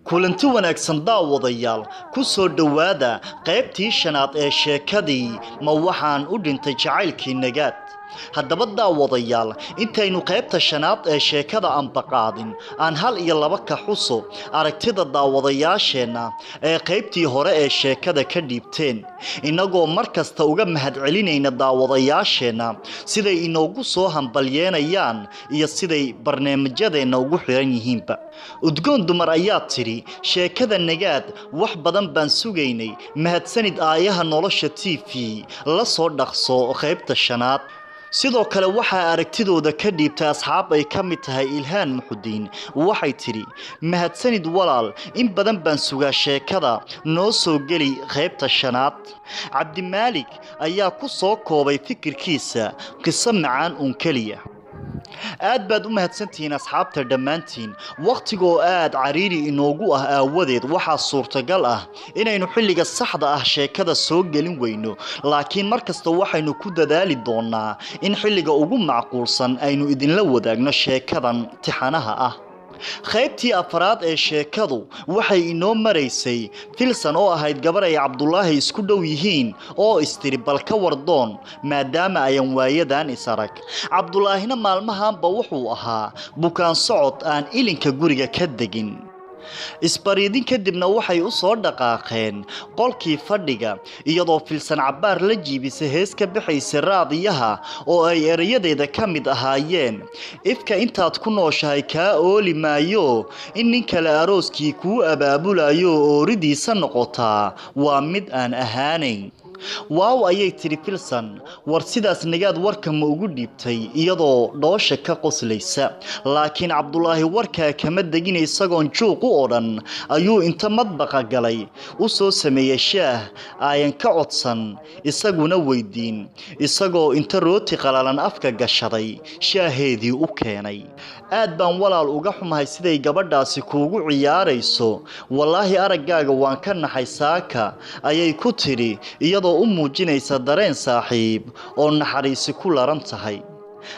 Kulanti wanaagsan daawadayaal, ku soo dhowaada qaybtii shanaad ee sheekadii Ma Waxaan U Dhintay Jacaylkii Nagaad. Haddaba daawadayaal, intaynu qaybta shanaad ee sheekada ambaqaadin, aan hal iyo laba ka xuso aragtida daawadayaasheenna ee qaybtii hore ee sheekada ka dhiibteen, innagoo mar kasta uga mahadcelinayna daawadayaasheenna siday inoogu soo hambalyeenayaan iyo siday barnaamijyadeenna ugu xiran yihiinba. Udgoon Dumar ayaa tidhi: "Sheekada Nagaad wax badan baan sugaynay, mahadsanid Aayaha Nolosha TV, la soo dhaqso qaybta shanaad." Sidoo kale waxaa aragtidooda ka dhiibtay asxaab ay ka mid tahay Ilhaan Muxudiin. Waxay tidhi: "Mahadsanid walaal, in badan baan sugaa sheekada, noo soo geli qaybta shanaad." Cabdimaalik ayaa ku soo koobay fikirkiisa: "Qiso macaan uun keliya." Aad baad u mahadsantihiin asxaabta dhammaantiin. Wakhtigoo aad cariiri inoogu ah aawadeed, waxaa suurtagal ah inaynu xilliga saxda ah sheekada soo gelin weyno, laakiin mar kasta waxaynu ku dadaali doonaa in xilliga ugu macquulsan aynu idinla wadaagno sheekadan tixanaha ah. Qaybtii afraad ee sheekadu waxay inoo maraysay Filsan oo ahayd gabar ay Cabdulaahi isku dhow yihiin oo istiri bal ka wardoon, maadaama ayan waayadan is arag. Cabdulaahina maalmahanba wuxuu ahaa bukaan socod aan ilinka guriga ka degin. Isbariidin kadibna waxay u soo dhaqaaqeen qolkii fadhiga, iyadoo Filsan cabbaar la jiibisay hees ka baxaysa raadiyaha oo ay erayadeeda ka mid ahaayeen: "Ifka intaad ku nooshahay kaa ooli maayo, in nin kale arooskii kuu abaabulayo ooridiisa noqotaa waa mid aan ahaanayn." "Waaw," ayay tidhi Filsan, "war sidaas Nagaad warka ma ugu dhiibtay?" iyadoo dhoosha ka qoslaysa. Laakiin Cabdulaahi warkaa kama degin. Isagoon juuq u odhan ayuu inta madbaqa galay u soo sameeyey shaah aayan ka codsan isaguna weydiin, isagoo inta rooti qalalan afka gashaday shaaheedii u keenay. "Aad baan walaal uga xumahay siday gabadhaasi kuugu ciyaarayso, wallaahi araggaaga waan ka naxay saaka," ayay ku tidhi iyadoo u muujinaysa dareen saaxiib oo naxariisi ku laran tahay.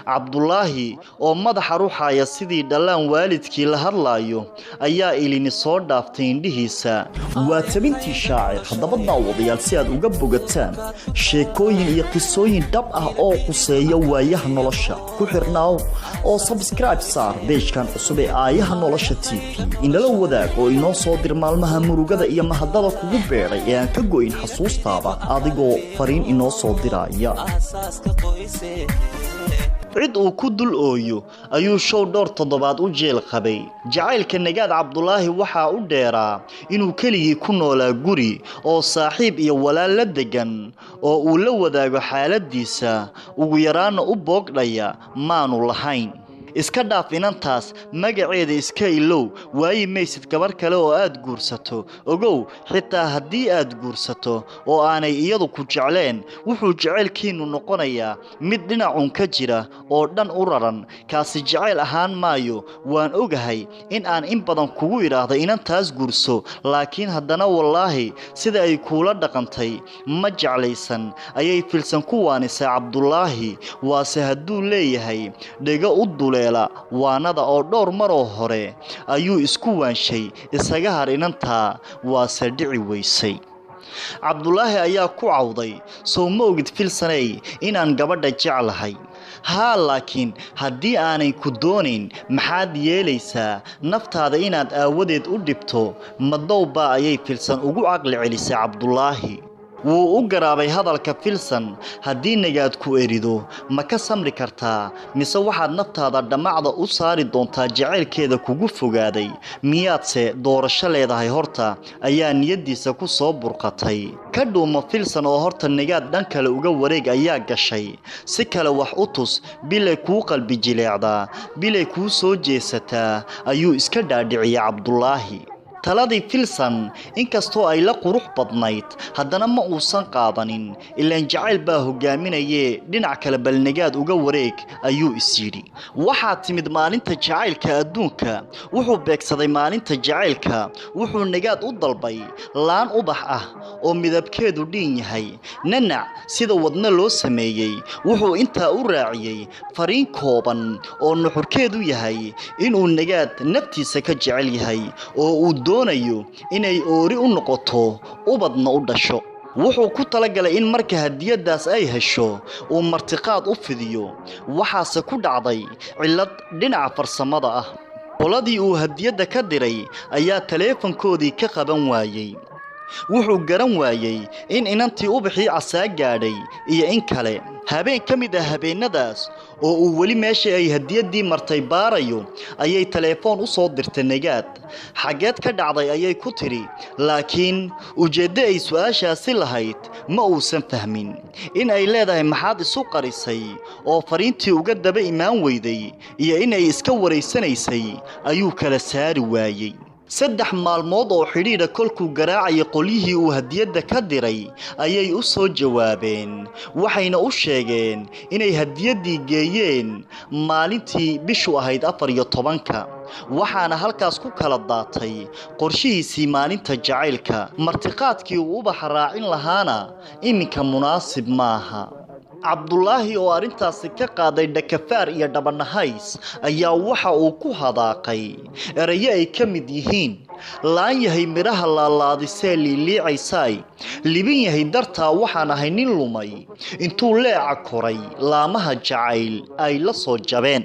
Cabdulaahi oo madaxa ruxaya sidii dhallaan waalidkii la hadlaayo ayaa ilini soo dhaaftay indhihiisa. Waa tabintii Shaacir. Haddaba daawadayaal, si aad uga bogataan sheekooyin iyo qisooyin dhab ah oo quseeya waayaha nolosha, ku xirnaaw oo subscribe saar page-kan cusub ee Aayaha Nolosha TV. Inala wadaag oo inoo soo dir maalmaha murugada iyo mahadada kugu beeray ee aan ka goyn xasuustaada, adigoo fariin inoo soo diraya. Cid uu ku dul ooyo ayuu show dhowr toddobaad u jeel qabay. Jacaylka Nagaad Cabdulaahi waxaa u dheeraa inuu keligii ku noolaa guri oo saaxiib iyo walaal la degan oo uu la wadaago xaaladiisa, ugu yaraana u boogdhaya maanu lahayn. "Iska dhaaf inantaas, magaceeda iska ilow, waayi maysid gabar kale oo aad guursato. Ogow, xitaa haddii aad guursato oo aanay iyadu ku jecleen, wuxuu jacaylkiinnu noqonayaa mid dhinacun ka jira oo dhan u raran. Kaasi jacayl ahaan maayo. Waan ogahay in aan in badan kugu idhaahdo inantaas guurso, laakiin haddana wallaahi sida ay kuula dhaqantay ma jeclaysan," ayay Filsan ku waanisay Cabdulaahi. Waase hadduu leeyahay dhego u duleela waanada, oo dhowr maroo hore ayuu isku waanshay isaga har inantaa, waase dhici weysay. Cabdulaahi ayaa ku cawday: "Sow ma ogid Filsaney inaan gabadha jeclahay?" "Haa, laakiin haddii aanay ku doonayn maxaad yeelaysaa? Naftaada inaad aawadeed u dhibto madowbaa?" ayay Filsan ugu caqli celisay Cabdulaahi. Wuu u garaabay hadalka Filsan. "Haddii Nagaad ku erido ma ka samri kartaa, mise waxaad naftaada dhammacda u saari doontaa jacaylkeeda kugu fogaaday? Miyaadse doorasho leedahay horta?" ayaa niyaddiisa ku soo burqatay. "Ka dhuumo Filsan oo horta Nagaad dhan kale uga wareeg," ayaa gashay. "Si kale wax u tus, bilay kuu qalbi jileecdaa, bilay kuu soo jeesataa," ayuu iska dhaadhiciyay Cabdulaahi. Taladii Filsan inkastoo ay la qurux badnayd, haddana ma uusan qaadanin, ilaan jacayl baa hogaaminayee dhinac kale balnagaad uga wareeg ayuu is yidhi. Waxaa timid maalinta jacaylka adduunka. Wuxuu beegsaday maalinta jacaylka. Wuxuu Nagaad u dalbay laan ubax ah oo midabkeedu dhiin yahay, nanac sida wadna loo sameeyey. Wuxuu intaa u raaciyey fariin kooban oo nuxurkeedu yahay inuu Nagaad naftiisa ka jecel yahay oo uu doonayo inay oori u noqoto, ubadna u dhasho. Wuxuu ku talagalay in marka hadiyadaas ay hesho uu martiqaad u fidiyo. Waxaase ku dhacday cillad dhinaca farsamada ah. Qoladii uu hadiyadda ka diray ayaa taleefankoodii ka qaban waayey. Wuxuu garan waayey in inantii ubaxii casaa gaadhay iyo in kale. Habeen ka mid ah habeennadaas oo uu weli meeshii ay hadiyaddii martay baarayo ayay taleefoon u soo dirtay Nagaad. Xaggeed ka dhacday ayay ku tidhi, laakiin ujeeddo ay su-aashaasi lahayd ma uusan fahmin. In ay leedahay maxaad isu qarisay oo fariintii uga daba imaan weyday iyo in ay iska waraysanaysay ayuu kala saari waayey. 3 maalmood oo xidhiidha kolkuu garaacayay qolyihii uu hadiyadda ka diray ayay u soo jawaabeen, waxayna u sheegeen inay hadiyaddii geeyeen maalintii bishu ahayd 14-ka. Waxaana halkaas ku kala daatay qorshihiisii maalinta jacaylka. Martiqaadkii uu ubaxa raacin lahaana iminka munaasib maaha. Cabdulaahi oo arrintaasi ka qaaday dhakafaar iyo dhabanahays ayaa waxa uu ku hadaaqay erayo ay ka mid yihiin: laan yahay midhaha laalaadisee liiliicaysaay, libin yahay dartaa waxaan ahay nin lumay, intuu leeca koray laamaha jacayl ay la soo jabeen.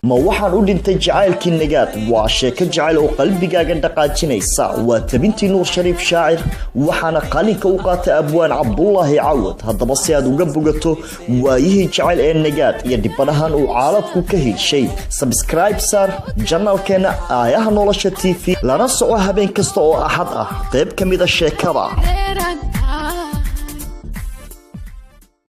Ma waxaan u dhintay jacaylkii Nagaad waa sheeko jacayl oo qalbigaaga dhaqaajinaysa. Waa tabintii Nuur Shariif Shaacir, waxaana qalinka u qaatay abwaan Cabdulaahi Cawad. Haddaba si aad uga bogato waayihii jacayl ee Nagaad iyo dhibanahan uu caalamku ka heshay, sabscribe saar janalkeena Aayaha Nolosha TV, lana soco habeen kasta oo Axad ah qayb ka mid a sheekada.